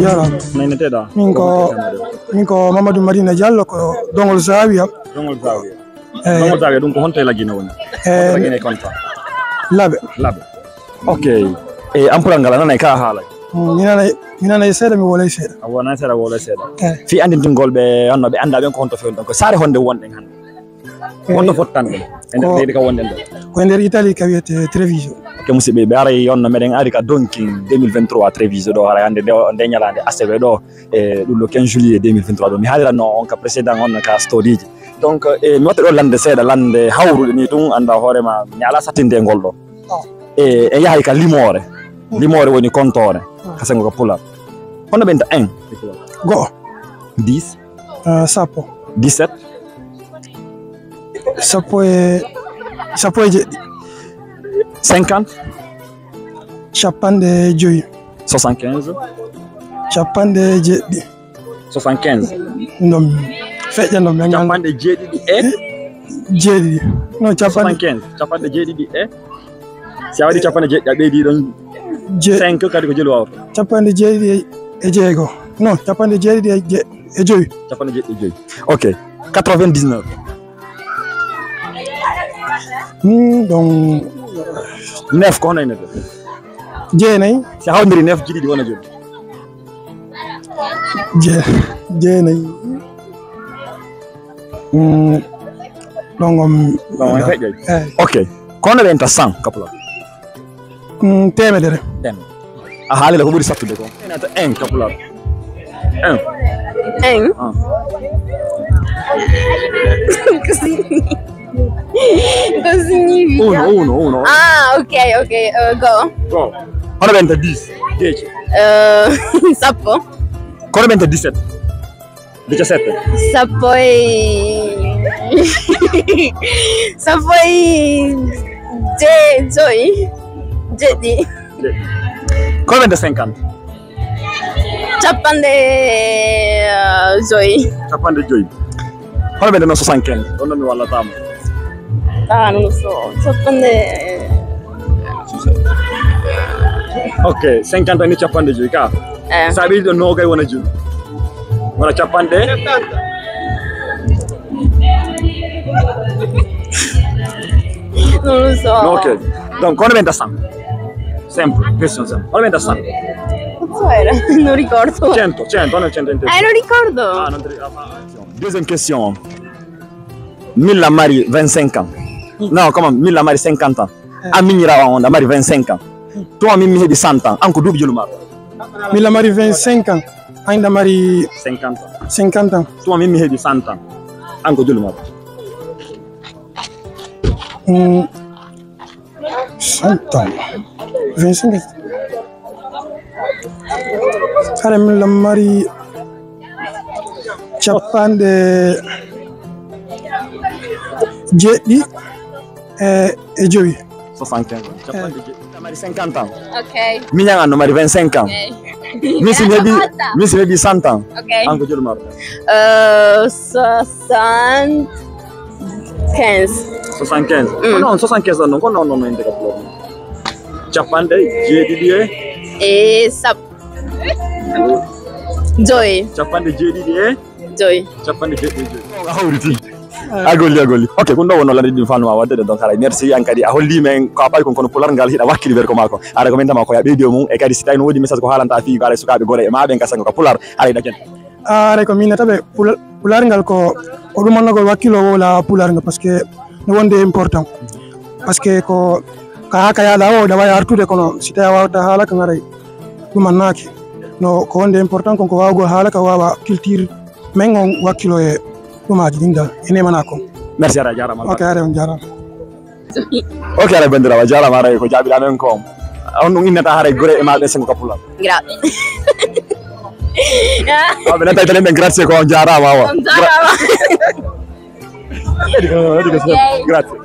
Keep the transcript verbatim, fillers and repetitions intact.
Jarama. Nayneteɗa? Min ko, min ko Mamadou Madina Diallo, ko Dongol Zawiya. Dongol Zawiya. Eyi. Dongol Zawiya, ɗum ko honto e Lagine woni? Eh, honto Lagine e Konta? Laɓe. Laɓe. Ok. E ampulal ngal, a nanay ka haala? Mm, mi nanay, mi nanay seeɗa, mi wolay seeɗa. A wonay seeɗa, wolay seeɗa. Eyi. Fi anndintingol ɓe, honno ɓe annda ɓen ko honto fewni ɗon? Ko saare honde wonɗen hannde? Wonto fottanɗen e nder leydi ka wonɗen ɗo? Ko e nder Italie ka wiyete Treviso. Ok, musidɓe, ɓe aray, honno meɗen ari ka Donkin deux mille vingt-trois Treviso ɗo, haray hannde nde, nde ñalaande asewe ɗo, e ɗum ɗo quinze juillet deux mille vingt-trois ɗo. Mi haaliranno on ka précédent, honno ka storieji. Donc, e mi watta ɗo lande seeɗa, lande hawruɗe ni tun, annda hoore ma, mi ala sattinde e ngol ɗo. E, e yahay ka limoore. Limoore woni kontoore. Ka sengo ka pular. Honno ɓenta un? Go'o. Dix. Ah, sappo. Dix-sept. Sappo e, sappo e jeɗɗi. Cinquante. Capanɗe joyi. Soixante-quinze. Capanɗe jeɗɗi. Soixante-quinze. Ɗum feƴƴa ɗum ɓe nganndu. Capanɗe jeeɗiɗi e? Jeeɗiɗi. Non, capanɗe. Soixante-quinze. Capanɗe jeeɗiɗi e? Si a waɗi capanɗe jeeɗiɗi, a ɓeydi ɗon je- cinq, kadi ko jelu wawata. Capanɗe jeeɗiɗi e, e jeego. Non, capanɗe jeeɗiɗi e je-, e joyi. Capanɗe jeeɗiɗi e joyi. Ok. Quatre-vingt-dix-neuf. Hmm, donc. Neuf ko hono e neuf? Jeenayi. Si a hawndiri neuf ji ɗiɗi wona joyi? Je-, jeenayi. Mm, ɗon on. Ɗon on feƴƴoy. Eyi. Ok. Ko honno ɓenta cent ka pular? Mm, teemedere. Teemedere. A haalila ko ɓuri sattude ko. Ɓenta un ka pular. Un. Un. Ah. Così. Così significa? Uno, uno, uno. Ah, ok, ok. Eh, go. Go. Ko honno ɓenta dix? Dieci. Eh, sappo. Ko honno ɓenta dix-sept? Diciassette. Sappo e, sappo e je-, joyi. Jeɗɗi. Ko honno ɓenta cinquante? Capanɗe, eh, joyi. Capanɗe joyi. Ko honno ɓenta non soixante-quinze? Ɗon non mi wallataama. Ah, non lo so. Capanɗe. Ok, cinquante ni capanɗe joyi ka. Eh. Sa ɓeydi ɗon noogay wona joyi. Wona capanɗe. Non lo so. Ok. Donc, ko honno ɓenta cent? Simple, question simple. Ko honno ɓenta cent? Non so era, non ricordo. Cento, cento, non cento. Eh, non ricordo. Ah, non ti ri-, ah, ah, deuxième question. Min la mari vingt-cinq ans. Non, comment? Min la mari cinquante ans. Eh. An miñiraawo an on, a mari vingt-cinq ans. Tuma min mi heɓi cent ans. An ko duuɓi jelu maa? Min la mari vingt-cinq ans. An la mari cinquante ans. Cinquante ans. Tuma min mi heɓi cent ans. An ko jelu maa? Mm. Cent ans. Vingt-cinq. Hara min la mari capanɗe jeeɗiɗi e, e jowi. Soixante-quinze ans. Eh. Capanɗe jeeɗiɗi. A mari cinquante ans. Ok. Miñan an no mari vingt-cinq ans. Ok. Min si mi heɓi, min si mi heɓi cent ans. Ok. An ko jelu maa? Euh, soixante-quinze. Soixante-quinze. Mm. Ko non, soixante-quinze ɗon non, ko non, non, non, inde ka pular. Capanɗe jeeɗiɗi e? E sappo. Joyi. Capanɗe jeeɗiɗi e? Joyi. Capanɗe jeeɗiɗi e joyi. A hawriti. A golli, a golli. Ok, ko ɗum ɗo wonno lande ɗum fannu ma waɗde ɗo, donc haray merci an kadi a holli men ko a pawi kon kono pular ngal hiɗa wakkili nder ko maa kon. Haray ko min tama ko ya ɓeydi o mum e kadi si tawi no woodi message ko haalanta fii haray sukaaɓe Gorée e maa ɓen ka sengo ka pular haray ɗaccen. Haray ko min nata ɓe pula-, pular ngal ko, ko ɗumannogol wakkilo wowla pular ngal parce que no wonde important. Parce que ko ka haka yaada o da waya artude kono si tawi a wawata haala kan haray ɗumannaaki. No ko wonde important kon ko wawgol haala ka wawa culture men on wakkilo e ɗumaaji ɗin dal e nemana kon. Merci, haray jaaraama. Ok, haray on jaaraama. Ok, haray banndiraawo, jaaraama, haray ko jaabiɗaa men ko on. On ɗum innata haray Gorée e maa ɓe sengo ka pular. Grazie. Awa, ɓe nanta e telen ɓen grazie ko on jaaraama, awa. On jaaraama. Gra-, grazie.